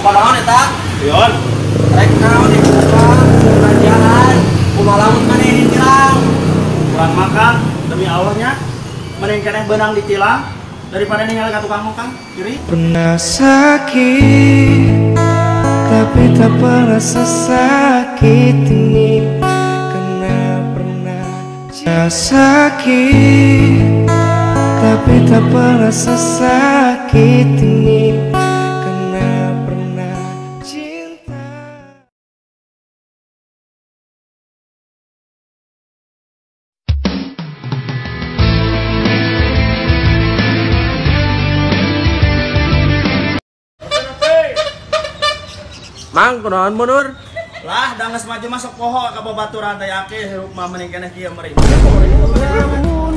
Kumaha eta? Pion. Rek naon dibuka kerajaan. Kumaha lamun maneh ditilang? Kurang makan demi Allahnya. Mending keneh beunang ditilang daripada ningali ka tukang makan. Kiri. Pernah sakit tapi tak pernah sesakit ini. Karena pernah sakit tapi tak pernah sesakit ini. Karena pernah cinta. Mang, kunaon mundur? Lah, da geus maju masuk poho ka babaturan teh ake hirup mah mending keneh kieu meureun.